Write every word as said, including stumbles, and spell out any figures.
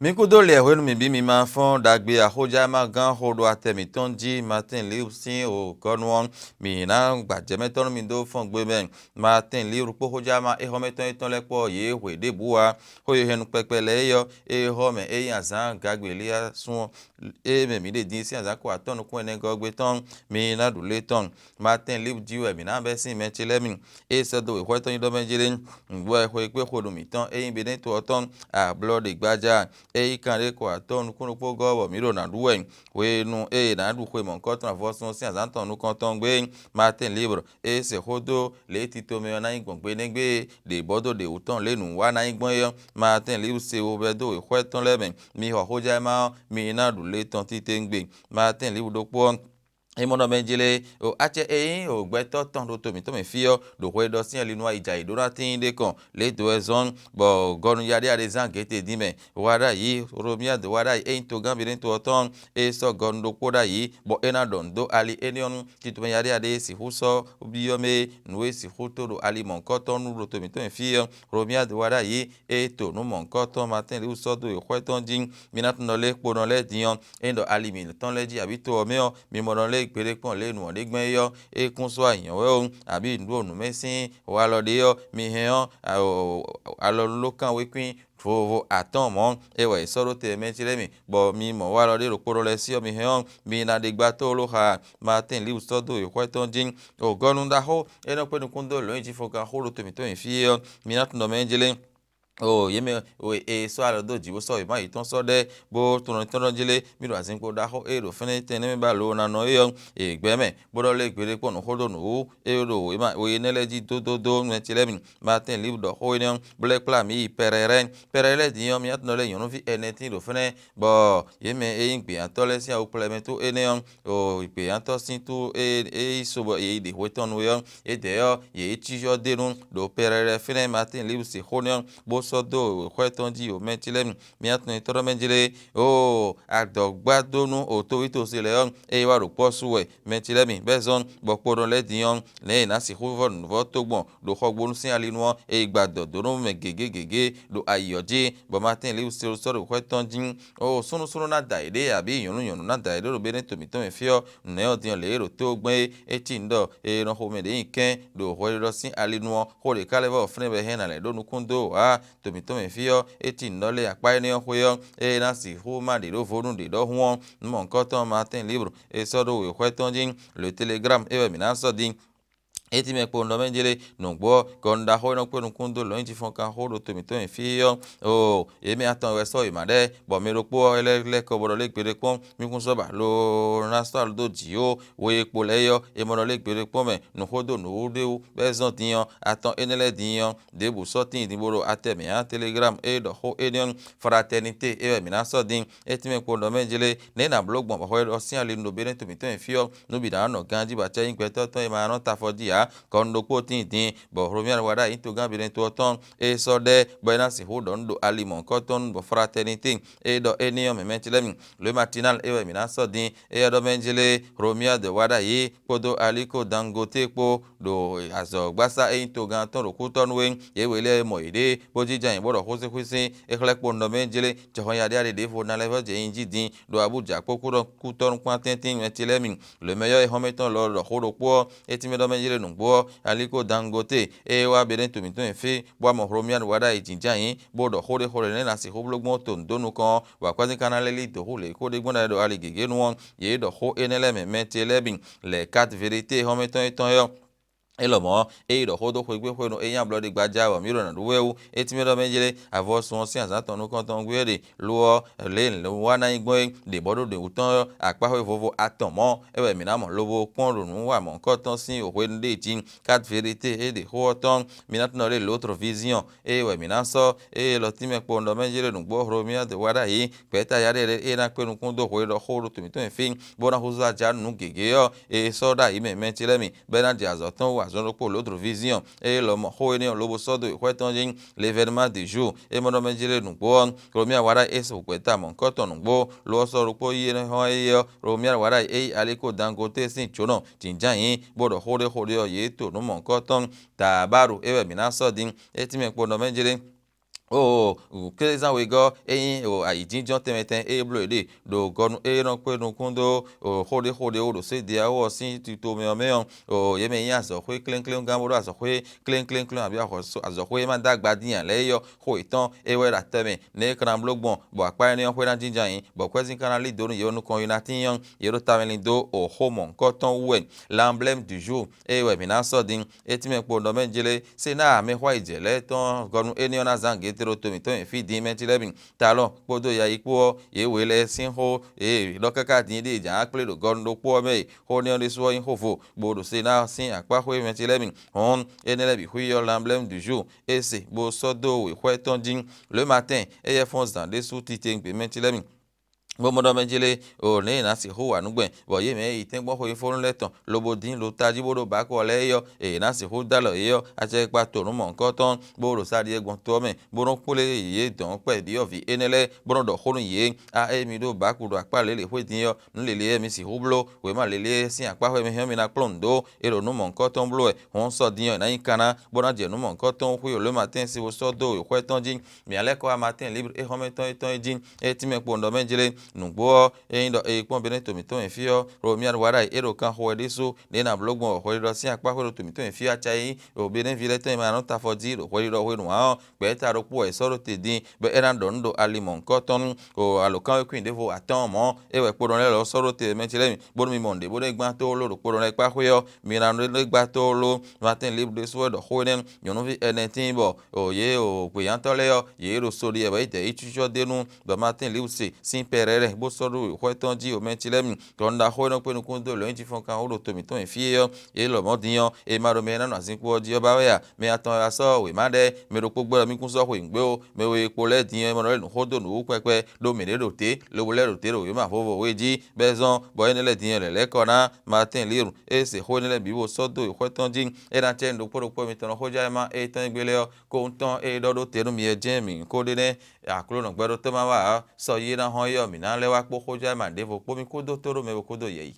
Mi kúdó lɛ hwenu mǐ bí mi ma fɔ́n ɖagbe axójá ma gán xo ɖo atɛ mǐtɔn jí. Martin Liu sín o gɔ́nu ɔ́, mǐ ná gbajɛmɛtɔ́ nú mi dó fɔ́n gbe mɛ. Martin Liu kpó xójá ma éhɔ́mɛtɔn étɔn lɛ́ɛ kpó ɔ́, yě hwe ɖěbǔ ǎ. Xó e hɛn nukpɛkpɛ lɛ́ɛ é ɔ́, é xɔ mɛ é nyí azǎn Gagbelía sún ɔ́, é mɛ mǐ ɖe din sín azǎn ko atɔ́ nukún ɛnɛ gɔ́ gbe tɔn, mi ná ɖu lě tɔn. Martin Liu jí wɛ mǐ ná bɛ́ sín mɛ ce lɛ́ɛ mi. É sɛ́ dó wěxwɛ́ tɔn nyi ɖɔ mɛ jlé. Nǔgbó wɛ xwe kpé xwe ɖo mǐtɔn ényí Benín to ɔ́ tɔn ablɔ́ ɖe gbájá. Ényí kanɖé ko atɔ́ nukúnnú kpó gɔ́ bɔ mǐ ɖo nǎ ɖu wɛ hwenu e è nǎ ɖu xwe mɔ̌hunkɔtɔn avɔsun ɔ́ sín azǎn tɔn nukɔntɔn gbé. Martin Libre e se xó dó lě e tito mɛ ɔ́ ná nyí gbɔn gbe nɛ́ gbé, ɖě bɔ dó ɖě wú tɔn lě nǔ wa ná nyí gbɔn é ɔ́, Martin Libre se wo vɛ́ dó wěxwɛ́ tɔn lɛ́ɛ mɛ. Mi xɔ xójɛ́mɛ ɔ́, mi ná ɖu lě tɔn titewungbe. Martin Libre ɖokpó ɔ́, é mɔ nɔ mɛ jlé o acɛ e nyí o gbɛtɔ́ tɔn ɖo to mǐtɔn mɛ fí ɔ́, ɖo hwe ɖɔ sín ali nú ayi jɛ ayǐ ɖó ná tíin ɖé kɔn lě dó wɛ zɔ́n, bɔ gɔnu yaɖéyaɖé zán gěte dín mɛ. Wa ɖ'ayǐ, Romiade wa ɖ'ayǐ e nyí togán Beníto ɔ́ tɔn, é sɔ́ gɔnu ɖokpó ɖ'ayǐ, bɔ é ná ɖɔ nǔ dó ali énɛ́ ɔ́ nú. Tito mɛ yaɖéyaɖé e sixú sɔ́ byɔ́ mɛ e nǔ e sixú tó ɖo ali mɔ̌hunkɔtɔn nú ɖo to mǐtɔn mɛ fí ɔ́, Romiade wa ɖ'ayǐ, é to nǔ mɔ̌hunkɔtɔn Matín Liwu sɔ́ dó wěxwɛ́ tɔn jí. Mi ná tunɔ lé kponɔ lɛ́ɛ din ɔ́, ényí ɖɔ ali mǐtɔn lɛ́ɛ jí abǐ to ɔ́ mɛ ɔ́, mi mɔ nɔ lé gbeɖé kpɔ́n lě e nǔ ɔ́ ɖe gbɛn é ɔ́, é kún sɔ́ anyǐnyɔ́ wɛ ó, abǐ nǔɖuɖu nǔmɛ́sín wa lɔ ɖé ɔ́, mi hɛn ɔ́, alɔnulókan wékwín vovo atɔ́ɔ́n mɔ̌, é wɛ è sɔ́ ɖó te mɛ ce lɛ́ɛ mi, bɔ mi mɔ wa lɔ ɖé ɖo kponɔ lɛ́ɛ sí ɔ́, mi hɛn ɔ́, mi ná ɖe gbá tóoló xa Matín Liwu sɔ́ dó wěxwɛ́ tɔn jí. O gɔ́nu ɖaxó e nɔ kpé nukún dó lǒnyijǐ fɔnkan xó ɖo to mǐtɔn nyi fí é ɔ́, mi ná tunɔ mɛ jlé. O yě mɛ e sɔ́ alɔ dó jǐ bó sɔ́ wěma yětɔn sɔ́ ɖɛ́, bó tunɔ tɔn nɔ jlé, mì ɖo azinkpo ɖaxó e ɖo fɛ́nɛ́ tɛnmɛ mɛ ba lo ná nɔ é ɔ́, è gbɛ́ mɛ, bó ɖɔ lé gbeɖé kpɔ́n nǔ xó dó nǔ wú, é ɖo wěma we énɛ́ lɛ́ɛ jí dódódó mɛ ce lɛ́ɛ mi. Matín Liwu ɖɔ xó énɛ́ ɔ́, bó lɛ́ kplá mǐ yi Pɛrɛrɛ́. Pɛrɛrɛ́ din ɔ́, mǐ ná tunɔ lɛ́ nyɔ̌nuví ɛnɛ tín ɖo fɛ́nɛ́, bɔ yě mɛ e nyí gběyátɔ́ lɛ́ɛ sín awukplɛ́mɛ tó énɛ́ ɔ́, o gběyátɔ́ sín tó e e yi so bɔ è yi ɖe hwe tɔn nú é ɔ́, édɛɛ ɔ́, yě yi cyɔ́ d'é nu ɖo Pɛrɛrɛ́ fínɛ́ Matín Liwu se xó nɛ́ ɔ́, bó sɔ́ dó wěxwɛ́ tɔn jí o mɛ ce lɛ́ɛ mi. Mía tɔn nyitɔ́ mɛ jlé, oo adɔ̌gbá dó nú o tóvítóse lɛ́ɛ ɔ́, eye wá ɖo kpɔ́ sú wɛ mɛ ce lɛ́ɛ mi bɛ́ zɔ́n, bɔ kponɔ lɛ́ɛ din ɔ́, nɛ̌ è nǎ sixú vɔ́ nǔvɔ́ tógbɔn ɖo xɔgbónú sín ali nu ɔ́, è yi gba dɔ̌ dó nú mɛ gěgé gěgé ɖo ayǐ ɔ́ jí, bɔ Matín Liwu se sɔ́ ɖo wěxwɛ́ tɔn jí. Oo súnnu súnnu ná da yěɖée abǐ nyɔ̌nu nyɔ̌nu ná da yěɖée ɖo Beníto mǐtɔn mɛ fí ɔ́, nɛ̌ ɔ́ din ɔ́ lě e ɖo tó gbɛ́n é, é cí nǔ ɖɔ è nɔ xomɛ ɖě nyi kɛ́n ɖo hwɛɖiɖɔ sín ali nu ɔ́, xó ɖě ka lɛ́ vɔ́ fínɛ́ bɔ è hɛn nǎ lɛ́ ɖó nukún dó ǎ. To mǐtɔn mɛ fí ɔ́, é cí nǔ ɖɔ lé akpá énɛ́ ɔ́ xwé ɔ́, ée é ná sixú má ɖě ɖó vo nú ɖě ɖɔhun ɔ́, nǔ mɔ̌hunkɔtɔn Matín Libre è sɔ́ ɖó wěxwɛ́ tɔn jí. Le Telegram é wɛ mǐ ná sɔ́ din. É cí mɛ kpowun ɖɔ mɛ jlé nǔgbó ɔ́, gɔnu ɖaxó e nɔ kpé nukún dó lɔ̌nyijǐ-fɔnkanxó ɖo to mǐtɔn mɛ fí ɔ́, oo yě mɛ atɔn wɛ sɔ́ wěma ɖɛ́, bɔ mɛ ɖokpó ɔ́ lɛ́ lɛ́ kɔ bɔ ɖɔ lé gbeɖé kpɔ́n, mí kún sɔ́ ba lo ná sɔ́ alɔ dó jǐ ó. We e kpo lɛ́ɛ é ɔ́, è mɔ ɖɔ lé gbeɖé kpɔ́n mɛ nǔxó dó nǔɖuɖu ɖé wú, bɔ é zɔ́n din ɔ́, atɔn énɛ́ lɛ́ɛ din ɔ́, ɖěbǔ sɔ́ tíin din bó ɖo atɛ mǐ ǎ. Telegram e ɖɔ xó énɛ́ ɔ́, Fraternité é wɛ mǐ ná sɔ́ din. É tínmɛ kpo ɖɔ mɛ jlé, nɛ̌ è nǎ bló gbɔn bɔ hwɛ ɔ́ sín ali ɖo Benín to mǐtɔn mɛ fí ɔ́, nú bǐ ná nɔ ganjí bɔ acɛ nyí gbɛtɔ́ tɔn e ma nɔ ta afɔ jí ǎ. Kɔnu ɖokpó tíin din, bɔ Hlomyánu wá ɖo ayǐ togán Benín to ɔ́ tɔn, é sɔ́ ɖɛ́, bɔ é ná sixú ɖɔ nú ɖo ali mɔ̌hunkɔtɔn nu bɔ Fraternité e ɖɔ énɛ́ ɔ́ mɛ mɛ ce lɛ́ɛ mi. Le Matinal é wɛ mǐ ná sɔ́ din, éyɛ́ ɖɔ mɛ jlé, Hlomyánu wá ɖo ayǐ kpódó Aliko Dangote kpó ɖo azɔ̌gbásá e nyí togán tɔn ɖo kútɔ́ nú é, yě we lɛ́ɛ e mɔ yěɖée, bó jínjɔ́n ayǐ bó ɖɔ xósíxwísí. É xlɛ́ kpo nɔ mɛ jlé, jɔhɔn yaɖéyaɖé ɖěvo ná lɛ́ vɔ́ jɛ nyi jí din, ɖo Abuja kpó kútɔ́ nukún atɛ́ntín mɛ ce lɛ́ɛ mi. Lǒmɛyɔ́ e xɔ́mɛtɔn lɔ ɖɔ xó ɖokpó ɔ́, é tínmɛ ɖɔ mɛ jlé nǔgbó ɔ́, Aliko Dangote, ée wá Benín to mǐtɔn mɛ fí, bó wá mɔ Hlomyánu wá ɖo ayǐjínjɔ́n ayǐ, bó ɖɔ xó ɖé xó ɖé nɛ́ ná sixú bló gbɔn to nǔ dó nukɔn ɔ́, bɔ akwɛ́zín ka ná lɛ́ lí dǒ hú lě kó ɖe gbɔn ɖo ali gěgé nu ɔ́, yě ɖɔ xó énɛ́ lɛ́ɛ mɛ mɛ ce lɛ́ɛ bǐ. Lɛ Kat Verité xɔ́mɛtɔn étɔn ɔ́, élɔ́ mɔ̌, ényí ɖɔ xó dó xwegbe xwenu é nyí ablɔɖe gbaja wɛ mǐ ɖo nǎ ɖu wɛ wú. É tínmɛ ɖɔ mɛ jlé, avɔsun ɔ́ sín azǎn tɔn nukɔntɔn gúdo é ɖe, lo ɔ́, lě e nǔ wa ná nyí gbɔn é ɖě bɔ ɖó ɖě wú tɔn ɔ́, akpáxwé vovo atɔn mɔ̌, é wɛ mǐ ná mɔ lobo kpɔ́n ɖo nǔ wa mɔ̌hunkɔtɔn sín hwenu ɖé jí. Kat Verité é ɖe xó ɔ́ tɔn, mi ná tunɔ ɖe L'Autre Vision, ée wɛ mǐ ná sɔ́, ée lɔ tínmɛ kpowun ɖɔ mɛ jlé nǔgbó Hlomyánu wá ɖo ayǐ, gbɛ̌ta yaɖéyaɖé e ná kpé nukún dó hwe ɖɔ xó ɖo to mǐtɔn mɛ fí, bó ná húzú aja nú nǔ gěgé ɔ́, è sɔ́ ɖo ayǐ mɛ mɛ ce lɛ́ɛ mi, bɔ é ná jɛ azɔ̌ tɔn wú azɔn ɖokpó L'Autre Vision, ée lɔ mɔ xó énɛ́ ɔ́ lobo sɔ́ dó wěxwɛ́ tɔn jí. L'événement du jour, é mɔ ɖɔ mɛ jlé nǔgbó ɔ́, Hlomyánu wá ɖo ayǐ é sɔ gbɛ̌ta mɔ̌hunkɔtɔn nǔgbó, lo ɔ́ sɔ́ ɖokpó yi énɛ́ xɔ́n éyɛ́ ɔ́, Hlomyánu wá ɖo ayǐ é yí Aliko Dangote sín jǒnɔ jǐnján yǐ, bó ɖɔ xó ɖé xó ɖé ɔ́, yě to nǔ mɔ̌hunkɔtɔn. Taabaɖo é wɛ mǐ ná sɔ́ din, é tínmɛ kpo nɔ mɛ jlé. O, kézán wegɔ́ e nyí o ayǐjínjɔ́n tɛnmɛ tɛn e bló yě ɖe ɖo gɔnu e nɔ kpé nukún dó o xó ɖé xó ɖé wú ɖo Sediyawo ɔ́ sín tito mɛ ɔ́ mɛ ɔ́, o yě mɛ nyí azɔ̌xwé klénkléngán bó ɖó azɔ̌xwé klénklénklén abǐ azɔ̌xwé e ma dó agba dín ǎ lɛ́ɛ é ɔ́, xó yětɔn é wɛ ɖo atɛ mɛ nɛ́ é ka ná bló gbɔn, bɔ akpá énɛ́ ɔ́ xwé ná jínjɔ́n ayǐ, bɔ kwɛ́zín ka ná lí dǒ nú yě ɔ́ nukɔn yi ná tín ɔ́, yě ɖo tamɛ lin dó o xó mɔ̌hunkɔtɔn wú wɛ. L'emblème du jour, ée wɛ mǐ ná sɔ́ din. É tínmɛ kpo ɖɔ mɛ jlé, Senáa mɛxó ayǐjɛ lɛ́ɛ tɔn gɔnu énɛ́ ɔ́ ná zán gěte ɖo to mǐtɔn nyi fí din mɛ ce lɛ́ɛ bǐ. Talɔn kpódó yayi kpó ɔ́, yě we lɛ́ɛ sín xó e ɖɔ káká din ɖíe jǎn kplé ɖo gɔnu ɖokpó ɔ́ mɛ e xó énɛ́ ɔ́ ɖésú ɔ́ nyí xó vo, bó ɖo Senáa sín akpáxwé mɛ ce lɛ́ɛ bǐ. Hɔn énɛ́ lɛ́ɛ bǐ xwí ɔ́ l'emblème du jour é se bó sɔ́ dó wěxwɛ́ tɔn jí. Le matin, éyɛ́ fɔ́n zǎn ɖésú titewungbe mɛ ce lɛ́ɛ bǐ. Bó mɔ ɖɔ mɛ jlé o nɛ̌ è nǎ sixú wa nǔ gbɛn, bɔ yě mɛ e yi tɛ́nkpɔ́n xweyífónú lɛ́ɛ tɔn lobo dín ɖo tají bó ɖó bǎkɔ lɛ́ɛ é ɔ́, è nǎ sixú dó alɔ yě ɔ́, acɛkpa to nǔ mɔ̌hunkɔtɔn bó ɖo sa ɖiɖe gbɔn to ɔ́ mɛ, bó nɔ́ kplé yě dɔ̌n kpɛɖyɔ́vǐ énɛ́ lɛ́ɛ, bó nɔ́ ɖɔ xó nú yě. A ée mi ɖó bǎku ɖo akpá lělě xwé din ɔ́, nǔ lělé e mi sixú bló, wěma lělé e sín akpá xwé mi hɛn ɔ́, mi ná kplɔ́n nǔ dó. É ɖo nǔ mɔ̌hunkɔtɔn bló wɛ, hɔn sɔ din ɔ́, è nǎ nyi kanná, bó ná jɛ nǔ mɔ̌hunkɔtɔn xwí o lě ma tɛ́n si bó sɔ́ dó wěxwɛ́ tɔn jí. Mǐ lɛ́ kɔ wá Matín líbr éhɔ́nmɛtɔn étɔn é jí, é tínmɛ kpo ɖɔ mɛ jlé. Nǔgbó ɔ́, ényí ɖɔ è yi kpɔ́n Benɛ́to mǐtɔn nyi fí ɔ́, Romyanu wa ɖ'ayǐ é ɖo kan xo wɛ ɖésú, nɛ̌ è nǎ bló gbɔn hwɛɖiɖɔ sín akpá xwé ɖo to mǐtɔn nyi fí ɔ́, acayí ɖo Benɛ́ví lɛ́ɛ tɔn e ma nɔ ta afɔ jí ɖo hwɛɖiɖɔ hwenu ǎ ɔ́, gbɛ̌ta ɖokpó wɛ è sɔ́ ɖó te din, bɔ é ná ɖɔ nǔ ɖo ali mɔ̌hunkɔtɔn nú alǒkanwékwín ɖěvo atɔ́ɔ́n mɔ̌. É wɛ kpodɔn lɛ́ɛ lɔ̌ sɔ́ ɖó te mɛ ce lɛ́ɛ mi, bónú mi mɔ nǔɖé bó nɔ́ gbán tóóló ɖo kpodɔn lɛ́ɛ kpá xwé ɔ́, mi ná nɔ ɖé gbá tóóló. Matín líbr ɖésú wɛ ɖɔ xó énɛ́. Nyɔ̌nuví ɛnɛ tíin bɔ o yě o gběnyátɔ́ lɛ́ɛ ɔ́, yě ɖo so ɖi wɛ bɔ é dɛ yi cícɔ́ d'é nu, bɔ Matín Liwusi sín pɛrɛ́rɛ bó sɔ́ ɖó wěxwɛ́ tɔn jí omɛ ce lɛ́ɛ mi. Tɔn ɖaxó e nɔ kpé nukún dó lǒnyijǐfɔ́nkan wú ɖo to mǐtɔn nyi fí é ɔ́, yě lɔmɔ̌ din ɔ́, è ma ɖo mɛ e ná nɔ azinkpo ɔ́ jí ɔ́ ba wɛ a? Mɛ atɔn wɛ wá sɔ́ wěma ɖɛ́, mɛ ɖokpó gbɛ́ ɖɔ mì kún sɔ́ xweyǐgbe ó, mɛ we e kpo lɛ́ɛ din ɔ́, è ma nɔ lɛ́ nǔ xó dó nǔ wú kpɛkpɛ, ɖó mǐ ɖě ɖo tě, lobo lɛ́ ɖo tě ɖo wěma vovo wé jí, bɔ é zɔ́n bɔ énɛ́ lɛ́ɛ din ɔ́ lɛ̌ lɛ́ kɔ ná Matín Liwr, ée se xó énɛ́ lɛ́ɛ bǐ bo sɔ́ dó yi xwé tɔn jí, é ná cɛ nyi ɖokpó ɖokpó mitɔn nɔ xójɛ́mɛ étɔn e gbélé ɔ́, kóhun tɔn e ɖɔ ɖó te nú mi ɔ́ jɛ́n mǐ ko ɖe nɛ́. Aklúnɔ gbɛɖótɔ́ ma wa ǎ, sɔ yi é ná hɔn é ɔ́, mǐ ná lɛ́ wá kpó xójɛ́mɛ ɖěvo kpó mì kúdó tóɖó mɛ bo kúdó yɛ̌yi.